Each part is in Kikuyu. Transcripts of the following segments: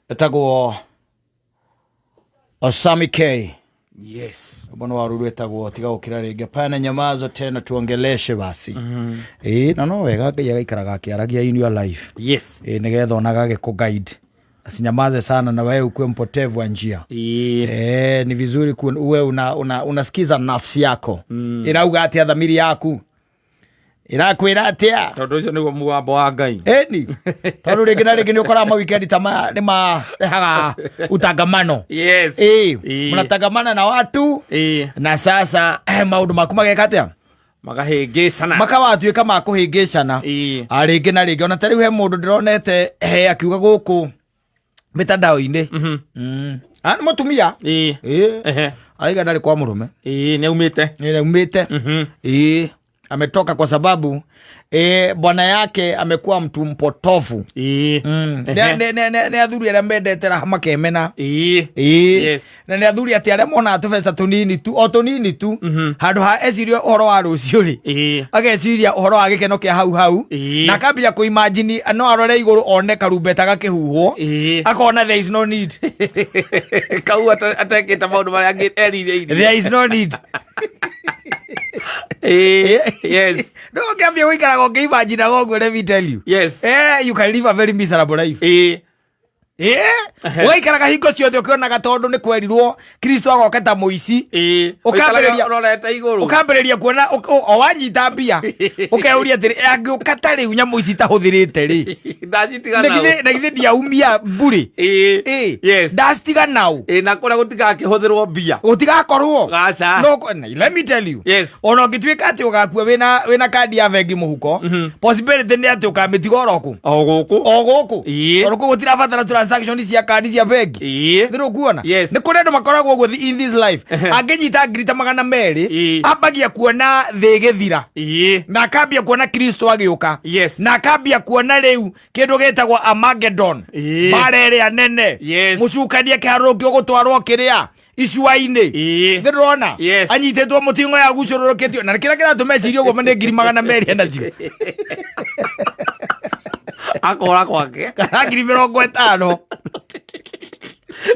Etagwo Osami K. Yes. Rwĩmbo nĩ waru rwĩtagwo tiga gũkira rĩngĩ pana nyamaza tena tuongeleshe basi. Ĩĩ na no wega Ngai agaikaraga akĩaragia in your life. Yes. Ĩĩ nĩgetha onaga agĩkũ guide. Asinyamaze sana na wewe ukuwe mpotevu wa njia. Ĩĩ. Eh, ni vizuri uwe unasikiza nafsi yako. Irauga atia dhamiri yaku? Irakwĩra atia? Tondũ ũcio nĩguo mũgambo wa Ngai. Ĩni tondũ rĩngĩ na rĩngĩ nĩ ũkoraga mawikendi ta maya nĩ marehaga utangamano. Yes. Ĩĩ, Ĩĩ. mnatangamana na watu Ĩĩ. na sasa maũndũ maku mageka atĩa? Makahĩngĩcana. Makawatuĩka ma kũhĩngĩcana. Ĩĩ. Ah, rĩngĩ na rĩngĩ ona ta rĩu he mũndũ ndĩronete akiuga gũkũ mitandao-inĩ. Ah, nĩ mũtumia. Ĩĩ. Ĩĩ. Ehe. Araiga ndarĩ kwa mũrũme. Ĩĩ, nĩaumĩte. Nĩaumĩte. Ĩĩ. Ametoka kwa sababu bwana yake amekuwa mtu mpotofu. Ĩĩ. Nĩ nĩ athuri arĩa mendete raha makemena. Ĩĩ. Ĩĩ. Yes. Na nĩ athuri atĩ arĩa monaga tũbeca tũnini tu o tũnini tu handũ ha ecirie ũhoro wa rũciũ rĩ, Ĩĩ. ageciria ũhoro wa gĩkeno kĩa hau hau Ĩĩ. na akambia kũimagine no arore igũrũ one karumbeta gakĩhuhwo, Ĩĩ. akona there is no need. Kau atekĩte maũndũ marĩa angĩ erirĩirie. There is no need. Ĩĩ. Yes. No ũngĩambia gũikaraga ũkĩimaginaga ũguo, let me tell you. Yes. You can live a very miserable life. Ĩĩ. Ũgaikaraga hingo ciothe ũkĩonaga tondũ nĩ kwerirwo Kristo agoka ta mũici. Ĩĩ. Ũkambĩrĩria- Ũikaraga ũrorete igũrũ. Ũkambĩrĩria kuona o wanyita mbia ũkeuria atĩrĩ, angĩũka ta rĩu nyamũ ici itahũthĩrĩte rĩ, Ndacitiga na nao. na githĩ ndiaumia mbũrĩ? Ĩĩ. Ĩĩ. Yes. Ndacitiga nao. Ĩĩ, na kũrĩa gũtigakĩhũthĩrwo mbia. Gũtigakorwo. Aca. No, let me tell you. Yes. Ona ũngĩtuĩka atĩ ũgakua wĩna kandi ya bengi mũhuko, possibility nĩ atĩ ũkamĩtiga oro kũ? O gũkũ. O gũkũ. Ĩĩ. Tondũ kũu gũtirabatara transaction cia kandi cia bengi. Ĩĩ. Nĩ ũkuona? Yes. Nĩ kũrĩ andũ makoragwo ũguo in this life. Angĩnyita ngiri ta 200, Ĩĩ. ambagia kuona thĩ ĩgĩthira. Ĩĩ. Na akambia kuona Kristo agĩũka. Yes. Na akambia kuona rĩu kĩndũ gĩtagwo Armageddon. Ĩĩ. Mbara ĩrĩa nene. Yes. Mũcukani akĩharũrũkio gũtwarwo kĩrĩa icua-inĩ. Ĩĩ. Nĩ ndĩrona? Yes. Anyitĩtwo mũting'o ya gucũrũrũkĩtio na kĩrĩa kĩratũma ecirie ũguo nĩ ngiri 200 enacio. Akora kwake. Kana ngiri 50.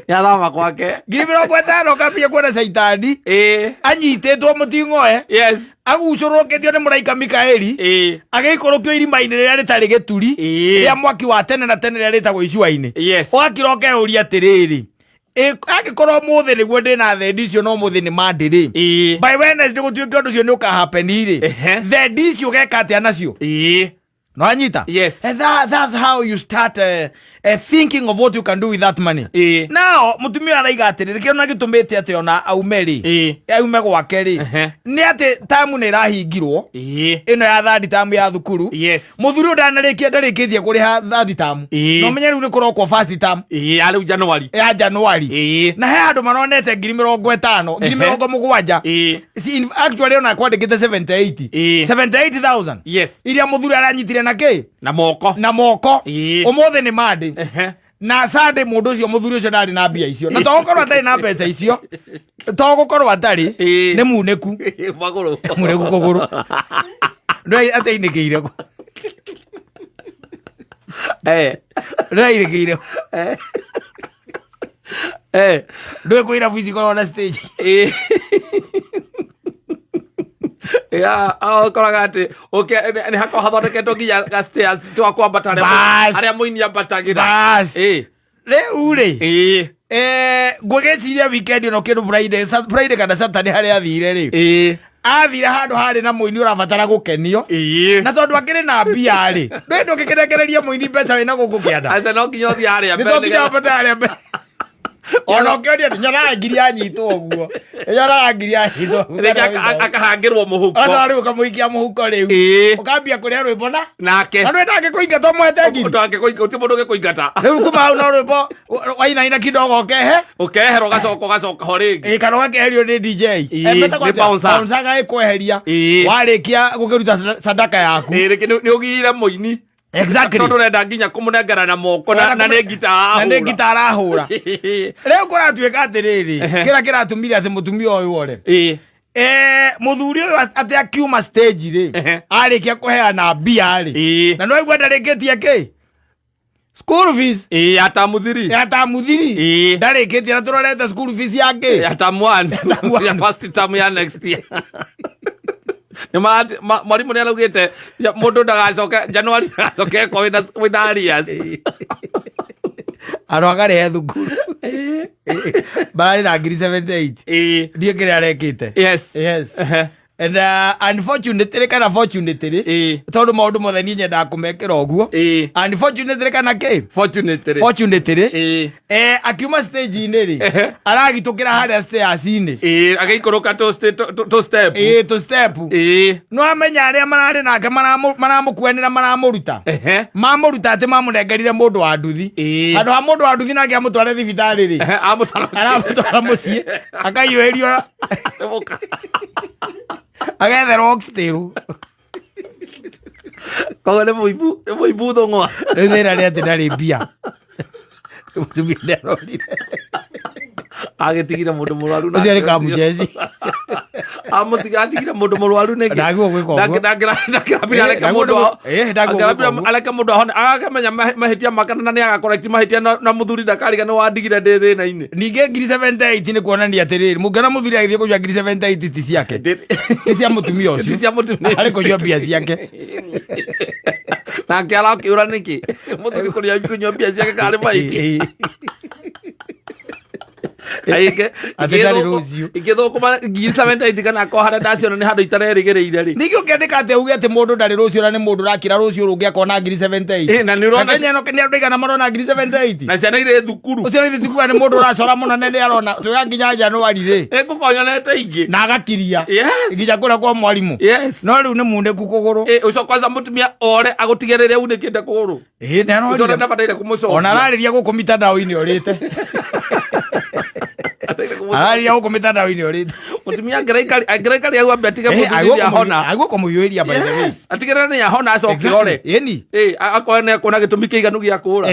Nĩathama kwake. Ngiri 50 ũkambia kuona caitani Ĩĩ. anyitĩtwo mũting'oe Yes. agucũrũkĩtio nĩ mũraika Mikaeli Ĩĩ. agĩikũrũkio irima-inĩ rĩrĩa rĩtarĩ gĩturi Ĩĩ. rĩa mwaki wa tene na tene rĩrĩa rĩtagwo icua-inĩ. Yes. Ũgakira ũkeyũria atĩrĩrĩ, angĩkorwo mũthĩ nĩguo ndĩna thendi icio no mũthĩ nĩ mandĩ rĩ, Ĩĩ. by Wednesday gũtuĩke ũndũ ũcio nĩ ũkahapeni rĩ, Ehe. thendi icio ũgeka atĩa nacio? Ĩĩ. No anyita? Yes. And that's how you start thinking of what you can do with that money. Ĩĩ. Now, mũtumia araiga atĩrĩrĩ, kĩrĩa ona gĩtũmĩte atĩ ona aume rĩ, Ĩĩ. aume gwake rĩ, Ehe. nĩ atĩ tamu nĩ ĩrahingirwo Ĩĩ. ĩno ya third term ya thukuru. Yes. Mũthuri ũyũ ndanarĩkia ndarĩkĩtie kũrĩha third term. Ĩĩ. Na ũmenye rĩu nĩ kũrokwo first term Ĩĩ, ya rĩu January. ya January. Ĩĩ. Na he handũ maronete ngiri 50, ngiri Ehe. 70. Ĩĩ. See, actually ona kwandĩkĩte 78. Ĩĩ. 78,000. Yes. Iria mũthuri aranyitire na kĩ? Na moko. Na moko. Ĩĩ. Ũmũthĩ nĩ Monday. Ehe. Na Sunday mũndũ ũcio mũthuri ũcio ndarĩ na mbia icio. Na to gũkorwo atarĩ na mbeca icio. To gũkorwo atarĩ Ĩĩ. nĩ munĩku. Magũrũ. Munĩku kũgũrũ. Ndũĩ ateinĩkĩire. Eh. Ndũĩ ainĩkĩire. Eh. Ndũĩ kwĩ irabu ici ikoragwo na stage. Ĩĩ. Ya, ũkoraga atĩ nĩ hakoragwo hathondeketwo nginya ga stairs twa kwambata harĩa Bas. harĩa mũini ambatagĩra. Bas. Ĩĩ. Rĩu rĩ. Ĩĩ. Ngwĩgĩciria weekend ĩno kĩndũ Friday, Friday kana Saturday harĩa athire rĩ. Ĩĩ. Athire handũ harĩ na mũini ũrabatara gũkenio. Ĩĩ. Na tondũ akĩrĩ na mbia rĩ, ndũĩ ndũngĩkĩnengereria mũini mbeca wĩna gũkũ kĩanda. Aca no nginya ũthiĩ harĩa Nĩ mbere to nginya nĩgetha- wambate harĩa mbere. Ona ũkĩonia atĩ nyonaga ngiri yanyitwo ũguo. Nyonaga ngiri yanyitwo ũguo. Rĩngĩ akahangĩrwo mũhuko. Aca rĩu ũkamũikia mũhuko rĩu. Ĩĩ. Ũkambia kũrĩa rwĩmbo na. Nake. Na ndũĩ ndangĩkũingata ũmũhete ngiri. Ndangĩkũingata, gũtirĩ mũndũ ũngĩkũingata. Rĩu kuma hau no rwĩmbo wainaina kidogo ũkehe. Ũkehera ũgacoka ũgacoka ho rĩngĩ. Ĩĩ, kana ũgakeherio nĩ DJ. Ĩĩ, Eh, metagwo nĩ atĩa? bouncer. Bouncer agagĩkweheria. Ĩĩ. Warĩkia gũkĩruta sadaka yaku. Ĩĩ, rĩngĩ nĩ ũgiire mũini. Exactly. Tondũ ũrenda nginya kũmũnengera na moko na nĩ ngita Na nĩ arahũra. ngita arahũra. Rĩu kũratuĩka atĩrĩrĩ, kĩrĩa kĩratũmire atĩ mũtumia ũyũ ore. Ĩĩ. Mũthuri ũyũ atĩ akiuma stage rĩ, Ehe. arĩkia kũheana mbia rĩ. Ĩĩ. Na nĩwaigua ndarĩkĩtie kĩ? School fees Ĩĩ, ya tamu 3. Ya tamu 3. Ĩĩ. Ndarĩkĩtie na tũrorete school fees ya kĩ? Ya tamu 1. Tamu one. Ya first term ya next year. Nĩ mwarimũ nĩ araugĩte mũndũ ndagacoke January, ndagacoke ko wĩna arrears. Andũ akarĩhe thukuru mararĩ na ngiri 78. Ndiĩ kĩrĩa arekĩte. Yes. And unfortunately kana fortunately, tondũ maũndũ mothe niĩ nyendaga kũmekĩra ũguo, unfortunately kana kĩ, Fortunately. Fortunately, akiuma stage-inĩ rĩ, aragitũkĩra harĩa stairs-inĩ. Agĩikũrũka tũ step. Ĩĩ, tũ step. No amenya arĩa mararĩ nake maramũkuanĩra, maramũruta. Mamũruta atĩ mamũnengerire mũndũ wa nduthi. Handũ ha mũndũ wa nduthi nake amũtware thibitarĩ rĩ, Amũtwara. Aramũtwara mũciĩ, akaiyũhĩrio, agetherwo oxtail. Koguo nĩ mũimbu thũng'wa. Rĩu thĩna nĩ atĩ ndarĩ mbia, mũtumia nĩ arorire. Agĩtigire mũndũ mũrwaru. Ũcio nĩ kamũjeci. Amũtiga atigire mũndũ mũrwaru nĩkĩ? Ndagĩrĩirwo gwĩka ũguo. Ndangĩrambire areke mũndũ Ndagĩrĩirwo gwĩka angĩrambire ũguo. Areke mũndũ ahone, akamenya mahĩtia make na nĩ agacorrect mahĩtia, na mũthuri ndakariga nĩ wandigire ndĩ thĩna-inĩ. Ningĩ ngiri 78 nĩ kuonania atĩrĩrĩ, mũngĩona mũthuri agĩthiĩ kũnyua ngiri 78 ti ciake, ti cia mũtumia ũcio. Ti cia mũtumia. Arĩ kũnyua mbia ciake. Nake arakĩũra nĩkĩ mũthuri kũrĩa kũnyua mbia ciake karĩ mahĩtia. Atĩ ndarĩ rũciũ. Ingĩthũkũma ngiri 78 kana akorwo harĩa ndaciona nĩ handũ itarerĩgĩrĩire rĩ. Ningĩ ũkĩandĩka atĩ uge atĩ mũndũ ndarĩ rũciũ, na nĩ mũndũ ũrakira rũciũ rũngĩ akona ngiri 78. Na nĩ ũrona. Na Kenya ĩno nĩ andũ aigana marona ngiri 78? Na ciana irĩ thukuru. Ũcio nĩ tikuga nĩ mũndũ ũracora mũno, na nĩ arona tuya nginya Januari rĩ. Ĩngũkonyonete ingĩ. Na agakiria nginya kũrĩa kwa mwarimũ. No rĩu nĩ munĩku kũgũrũ. Ũcio kwanza mũtumia ore agũtige rĩrĩa unĩkĩte kũgũrũ. Ĩ, nĩ ũcio arorire. Ndabataire kũmũcokia. Ona ararĩria gũkũ mitandao-inĩ ũrĩte. Bataire kũmũcokia. Ararĩria gũkũ mitandao-inĩ ũrĩte. Mũtumia angĩraikari hau ambe atige mũthuri nĩ ahona. Agũkũmũhiũhĩria, by the way. Yes, atigĩrĩre nĩ ahona acoke ore. Ĩni. Akorwo nĩ akuona gĩtũmi kĩiganu gĩa kũra.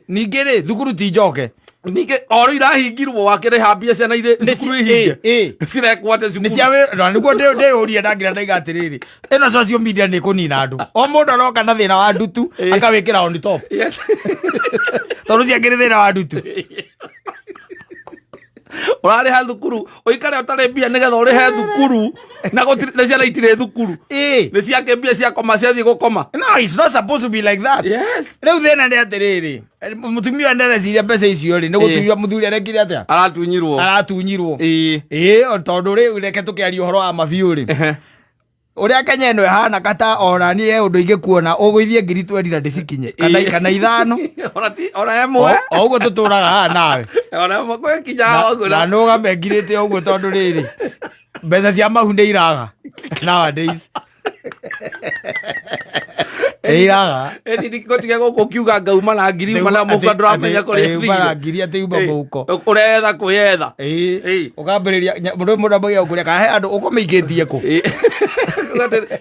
Ningĩ rĩ, thukuru ti njoke. Ningĩ oro irahingirwo wakĩrĩha mbia ciana irĩ Nĩ thukuru ihinge cirekwo atĩ nĩ cukuru cia wĩ na nĩguo ndĩyũrie, ndangira ndaiga atĩrĩrĩ, ĩno social media nĩ kũnina andũ, o mũndũ aroka na thĩna wa ndutu akawĩkĩra on top. Tondũ ciangĩrĩ thĩna wa ndutu. Ũrarĩha thukuru ũikare ũtarĩ mbia nĩgetha ũrĩhe thukuru na na ciana itirĩ thukuru. Nĩ ciake mbia ciakoma ciathiĩ gũkoma. No, it's not supposed to be like that. Rĩu thĩna nĩ atĩrĩrĩ, mũtumia ũyũ ndareciria mbeca icio rĩ, nĩ gũtunywo mũthuri arekire atĩa? Aratunyirwo. Aratunyirwo. Ĩĩ, o tondũ rĩu reke tũkĩaria ũhoro wa mabiũ rĩ, ũrĩa Kenya ĩno ĩhana kata ona niĩ he ũndũ ingĩkuona ũgũithie ngiri 20 na ndĩcikinye kana, kana ithano. Ona ti ona ĩmwe. O ũguo tũtũraga haha nawe. Ona ĩmwe gwĩkinya ũguo. Na nũgame ngirĩte ũguo tondũ rĩrĩ, mbeca cia mahu nĩ iraga nowadays, nĩ iraga. Ĩni ndikũtige gũkũ ũkiuga ngauma na ngiri uma na mũhuko, ndũramenya kũrĩa uma na ĩthire. Ngiri atĩ uma mũhuko. Ũretha kwĩyetha. Ũkambĩrĩria mũndũ mũndũ ambagia gũkũria kana he andũ ũkũmĩikĩtie kũ.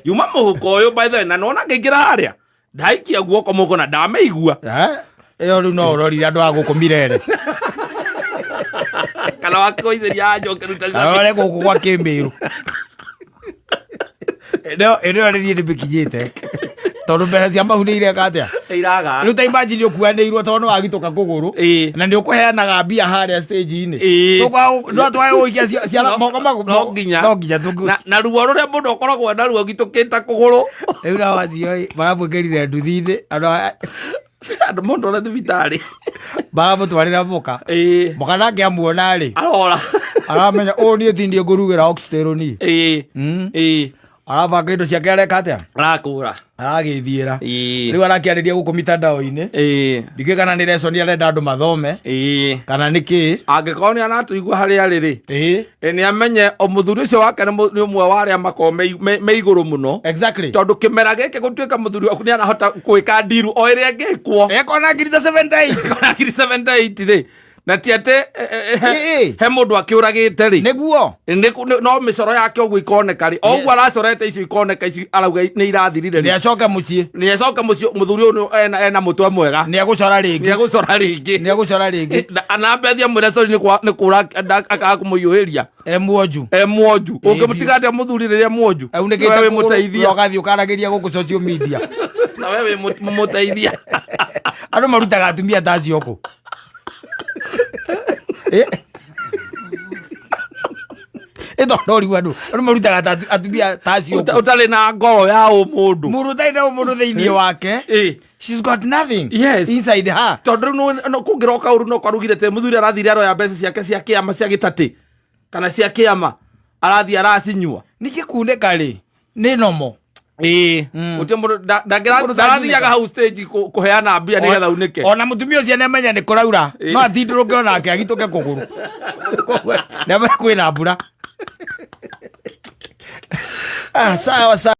Yuma mũhuko ũyũ, by the way, na nona ngĩingĩra harĩa ndaikia guoko mũhuko na ndamĩigua. Eh? Ĩyo rĩu no ũrorire andũ a gũkũ Mirere. Kana wakĩgũithĩria anja ũkĩruta. Kana ũrore gũkũ gwa Kĩmĩrũ. Ĩno ĩno nĩ niĩ ndĩmĩkinyĩte tondũ mbeca cia mahu nĩ ireka atĩa? Iraga. Rĩu ta imagine ũkuanĩirwo tondũ nĩ wagitũka kũgũrũ na nĩ ũkũheanaga mbia harĩa stage-inĩ. No twage gũikia moko No nginya. No nginya na ruo rũrĩa mũndũ akoragwo naruo gitũkĩte kũgũrũ. Rĩu nao acio ĩ, maramwĩkĩrire nduthi-inĩ andũ Andũ mũndũ ũrĩa thibitarĩ. Maramũtwarĩra mũka. Mũka nake amuona rĩ, arora. Aramenya ũũ niĩ ti niĩ ngũrugĩra oxtail niĩ. Arabanga indo ciake, areka atĩa? Arakũra. Aragĩthiĩra. Rĩu arakĩarĩria gũkũ mitandao-inĩ. Ndikĩũĩ kana nĩ lesson arenda andũ mathome kana nĩ kĩĩ. Angĩkorwo nĩ aratũigua harĩa arĩ rĩ, nĩ amenye o mũthuri ũcio wake nĩ ũmwe wa arĩa makoragwo me igũrũ mũno. Tondũ kĩmera gĩkĩ gũtuĩka mũthuri waku nĩ arahota gwĩka ndiru o ĩrĩa ĩngĩkwo. Ekona ngiri ta 78. Kona ngiri 78 rĩ, na ti atĩ he mũndũ akĩũragĩte rĩ. Nĩguo. No mĩcoro yake ũguo ikoneka rĩ, o ũguo aracorete icio ikoneka, icio arauga nĩ irathirire Nĩ rĩ. Acoke mũciĩ. Nĩ acoke mũciĩ, mũthuri ũyũ ena mũtwe mwega. Nĩ egũcora rĩngĩ. Nĩ egũcora rĩngĩ. Nĩ egũcora rĩngĩ. Na ambe athiĩ amwĩre sorry nĩ kũra akaga kũmũhiũhĩria. E mwonju. E mwonju. Ũngĩmũtiga atĩa mũthuri rĩrĩa mwonju? Aunĩkĩte Nĩwe wĩ kũgũrũ, mũteithia. Ũgathiĩ ũkaragĩria gũkũ social media. Na we wĩ mũmũteithia. Andũ marutaga atumia ta acio kũ? Ĩtondũ ũrigwo andũ marutaga atumia ta acio kũ? Ũtarĩ na ngoro ya ũmũndũ. Mũndũ ũtarĩ na ũmũndũ thĩinĩ wake. She's got nothing Yes. inside her. Tondũ rĩu kũngĩroka ũru no kwarugire te mũthuri arathire aroya mbeca ciake cia kĩama cia gĩtatĩ kana cia kĩama arathiĩ aracinyua. Ningĩ kunĩka rĩ nĩ nomo. Ĩĩ. Gũtirĩ mũndũ Mũndũ ndarathiaga hau stage kũheana mbia nĩgetha unĩke. Ona mũtumia ũcio nĩamenya nĩ kũraura no atindũrũke onake agitũke kũgũrũ. Nĩamenya kwĩna mbura. Ah, sawa sawa.